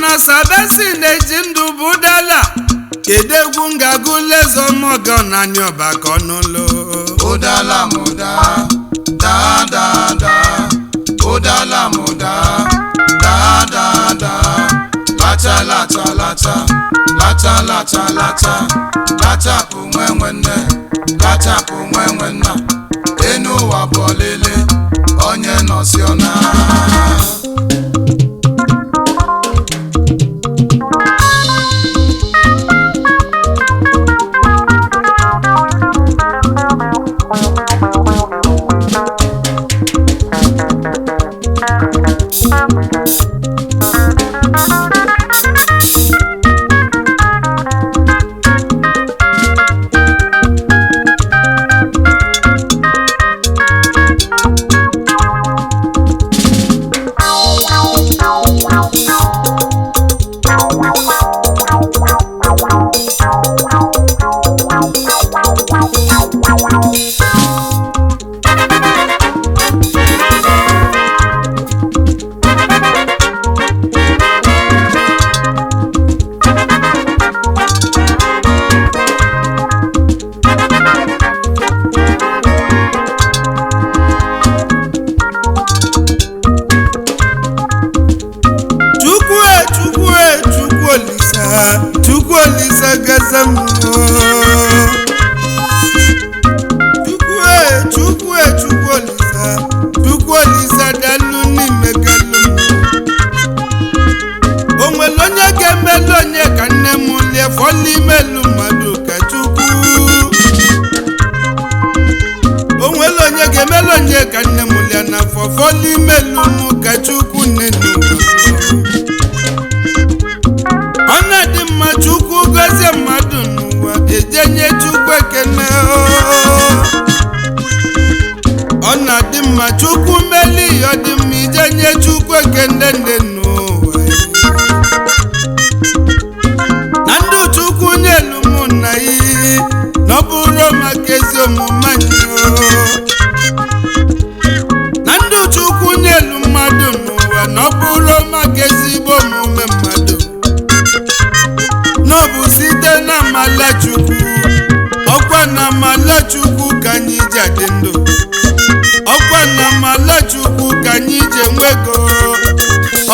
Na sabesi na-eji ndụ bụ dala kedu egwu m ga-agụ lezomọgọ naanị ọba ka ọnụlụ. Ụdala mụda, daa daa daa. Ụdala mụda, daa daa daa. Lacha lacha lacha, lacha lacha lacha. Lachapụ nwe nwanne, lachapụ nwe nwanna. Enu ụwa bụ ọlịlị, onye nọsi ọ na. Chukwu Chukwu Chukwu Olisa, Chukwu Olisa gaza m. Chukwu Chukwu Chukwu Olisa, Chukwu Olisa dalu n'ime galu m. O nwere onye ga-emelu onye ka nne m lie fọlụ imelu mmadụ ka Chukwu. O nwere onye ga-emelu onye ka nne m lie na afọ fọlụ imelu m ka Chukwu nne n'ụwa. Ọ na-adị mma Chukwu gozie mmadụ n'ụwa eje nye Chukwu ekene. Ọ na-adị mma Chukwu meli ya ọ dị mma ije nye Chukwu ekene nne n'ụwa. Na ndụ Chukwu nyelu mụ na yi na ọ bụrụ maka ezi omume anyị o. Na ndụ Chukwu nyelu mmadụ n'ụwa na ọ bụrụ maka ezigbo omume mmadụ, n'ọbụ site na amala Chukwu, ọkwa na amala Chukwu ka anyị ji adị ndụ, ọkwa na amala Chukwu ka anyị ji enwe ego,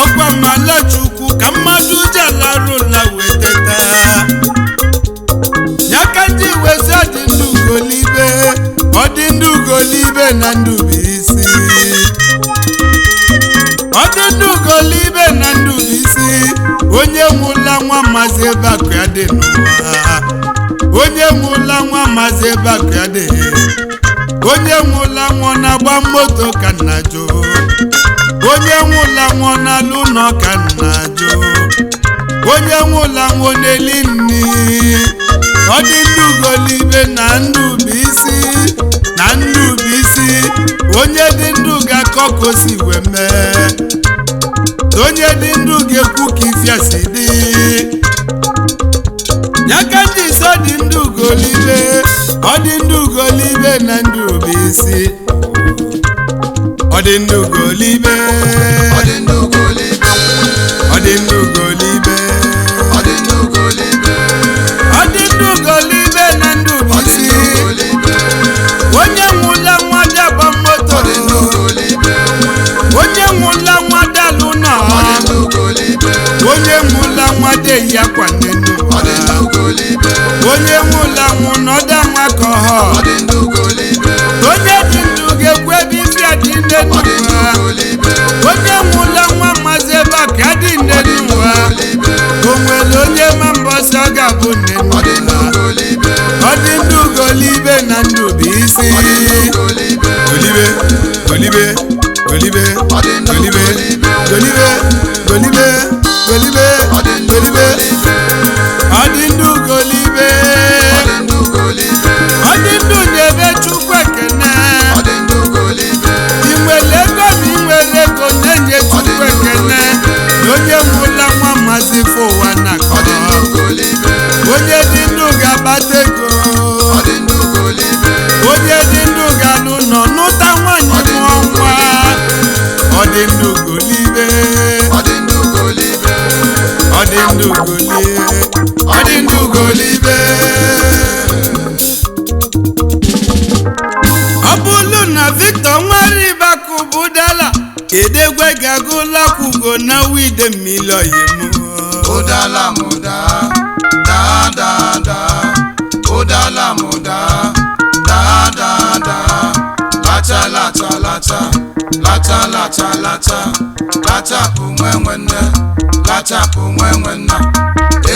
ọkwa amala Chukwu ka mmadụ ji alarụ ụla wee teta. Ya ka ndị wezi ọdị ndụ ugolibe, ọdị ndụ ugolibe na ndụ bụ isi. Ọdị ndụ ugolibe na ndụ bụ isi. Onye nwụla nwa maazị ebe akụ ya dị n'ụwa. Onye nwụla nwa maazị ebe akụ ya dị. Onye nwụla nwa na-agba moto ka nna jụ. Onye nwụla nwa na-alụ ụlọ ka nna jụ. Onye nwụla nwa na-eli nni. Ọ dị ndụ ugolibe na ndụ bụ isi, na ndụ bụ isi. Onye dị ndụ ga-akọ ka o si wee mee. Onye dị ndụ ga-ekwu ka ifia si dị. Ya ka ndị isi ọ dị ndụ ugolibe, ọ dị ndụ ugolibe na ndụ bụ isi. Ọ dị ndụ ugolibe, Ọ dị ndụ ugolibe, ọ dị ndụ ugolibe, ọ dị ndụ ugolibe, ọ dị ndụ ugolibe na ndụ bụ ọ dị isi. ndụ ugolibe, Onye nwụla nwa dị agba moto, ọ dị ndụ ugolibe, onye nwụla nwa dị alụ ụlọ, ọ dị ndụ ugolibe, onye nwụla nwa dị eyi akwa n'elu ọ dị ndụ ugolibe, onye nwụla nwụ n'ọdụ anwa ka ọhọ. ọ dị ndụ ugolibe, Onye dị ndụ ga-ekwu ebe ife a dị nne ọ dị ndụ n'ụwa. ugolibe, Onye nwụla nwa maazị ebe a ka dị nne ọ dị ndụ n'ụwa. ugolibe, O nwere onye ma mbọsị ọ ga-abụ nne ọ dị ndụ n'ụwa. ugolibe, Ọ dị ndụ ugolibe na ndụ bụ isi. ọ dị ndụ ugolibe, Golibe, golibe, golibe, ọ dị ndụ golibe, ugolibe, golibe, golibe, golibe, ọ dị ndụ golibe. ugolibe, Ọ dị ndụ ugolibe, ọ dị ndụ ugolibe, ọ dị ndụ nyebe Chukwu ekene. ọ dị ndụ ugolibe, I nwere ego ma i nwere ego na-enye Chukwu ekene. Na onye nwụla nwa maazị ife ụwa na-akọ. ọ dị ndụ ugolibe, Onye dị ndụ ga-akpata ego. ọ dị ndụ ugolibe, Onye dị ndụ ga-alụ nọ nụta nwaanyị mụọ nwa. Ọ dị ndụ ugolibe. ọ dị ndụ ugolibe. Ugolibe. Ọ bụrụ na Victor Nwaribakụ bụ dala, kedegwe ga-agụlakwugo na wide mmiri oyim. Ụdala m daa, daa daa daa, ụdala m daa, daa daa daa, lacha lacha lacha, lacha lacha lacha, lachapụ nwe nwanne, lachapụ nwe nwanna,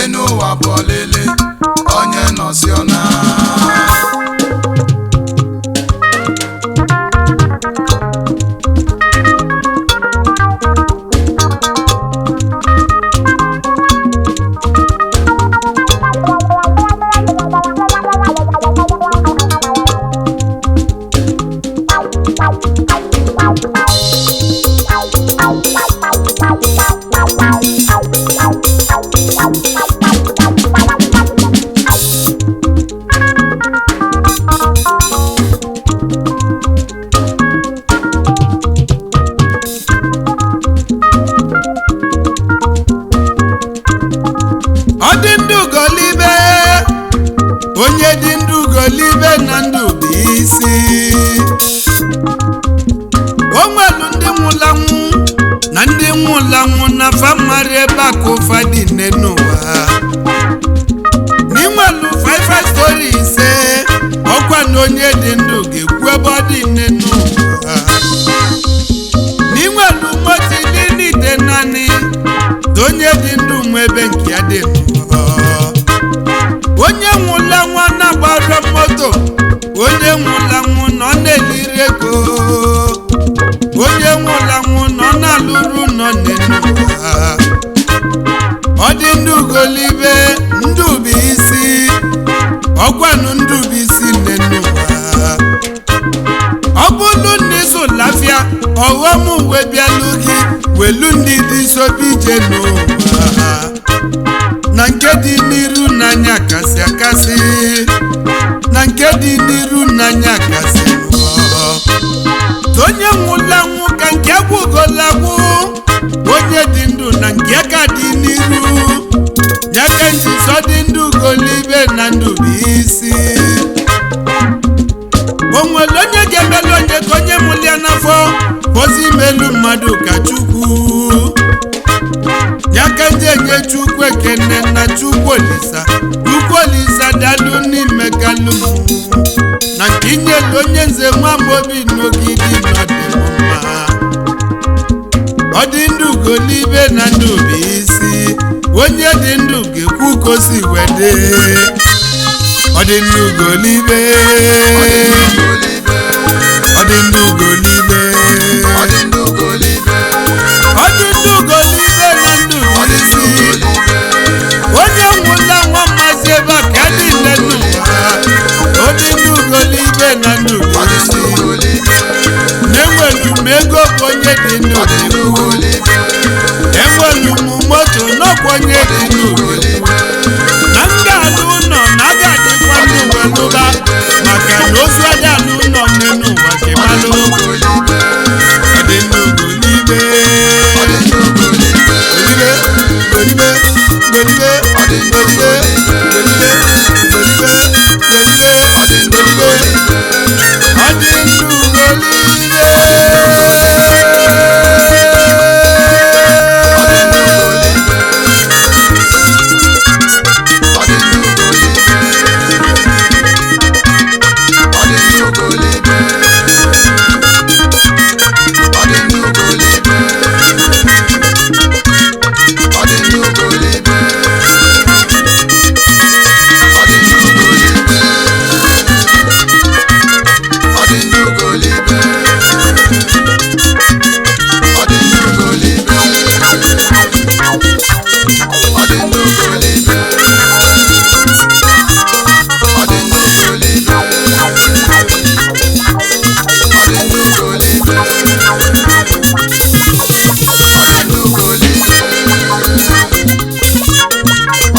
enu ụwa bụ ọlịlị, onye nọsi ọna. Ọ dị ndụ golibe, onye dị ndụ golibe na ndụ bụ isi. O nwelu ndị nwụlanwụ na ndị nwụlanwụ na famari ebe akụ ụfa dị nne n'ụwa. N'inwelu 55 story ise, ọkwa na onye dị ndụ ga-ekwu ebe ọ dị nne n'ụwa. N'inwelu moto ite naanị na onye dị ndụ nwe ebe nke ya dị n'ụwa. Onye nwụla nwa na-agbara moto, onye nwụla nwụ nọ na-eliri ego, onye nwụla nwụ nọ na-alụrụ nọ n'ụwa. Ọ dị ndụ golibe, ndụ bụ isi, ọgwanụ ndụ bụ isi n'ụwa. Ọ bụrụ na ịzụ lafịa ọghọm uwe bịalụ gị, welu ndị dị sobe ije n'ụwa, na nke dị n'iru n'anya kasị akasị, na nke dị n'iru n'anya kasị nụọ. Onye nwụla nwụ ka nke gwụgolagwụ, onye dị ndụ na nke ka dị n'iru ya ka njisọ dị ndụ golibe na ndụ bụ isi. O nwere onye ga-emelu onye ka onye mụlia n'afọ ozi imelu mmadụ ka Chukwu ya ka ndị enye Chukwu ekene na Chukwu Olisa. Chukwu Olisa dalụ n'ime kalụ na nke inyelu onye nze nwamobi n'ogidi nọdị m mma. Ọ dị ndụ golibe na ndụ bụ isi, onye dị ndụ ga-ekwu ka o si wee dị. Ọ dị ndụ golibe, ọ dị ndụ golibe, Ọ dị ndụ golibe, ọ dị ndụ golibe na ndụ ọ bụ dị ndụ isi. golibe, Onye nwụla nwa mmazi ebe a ka dị nne n'ụwa. Ọ dị ndụ golibe na ndụ bụ ọ dị ndụ isi. golibe, Na-enwelu m ego bụ onye dị ndụ ọ dị ndụ na-ekwu. golibe, Enwelu m moto n'ọkwa onye dị ndụ na-ekwu. golibe, Na m ga-alụ ụlọ na aga adịkwa ndụ welụba, maka na ozu ada alụ ụlọ nne n'ụwa ka ịmalụ. golibe, Ọ dị ndụ golibe. ọ dị ndụ golibe, Golibe, golibe, golibe, golibe, golibe, golibe, golibe, ọ dị ndụ golibe. golibe. Ọ dị ndụ golibe. Ọ dị ndụ golibe. Ọ dị ndụ golibe. Ọ dị ndụ golibe. Ọ dị ndụ golibe. Ọ dị ndụ golibe. Ọ dị ndụ golibe. Ọ dị ndụ golibe. Ọ dị ndụ golibe. Ọ dị ndụ golibe. Ọ dị ndụ golibe. Ọ dị ndụ golibe. Ọ dị ndụ golibe.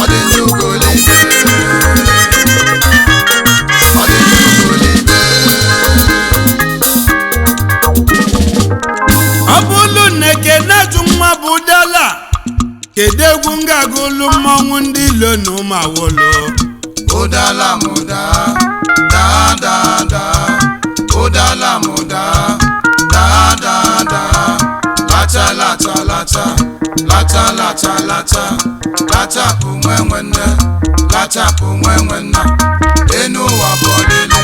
Ọ dị ndụ golibe. Ọ dị ndụ golibe. Ọ bụrụ na Ekene ajụ nwa bụ dala, kedu egwu m ga-agụlụ mmọnwụ ndị ilo na ụmụ awolo? Ụdala m daa, daa daa daa, ụdala m daa, daa daa daa, lacha lacha lacha, lacha lacha lacha, lachapụ nwe nwanne, lachapụ nwe nwanna, enu ụwa bụ ọlịlị.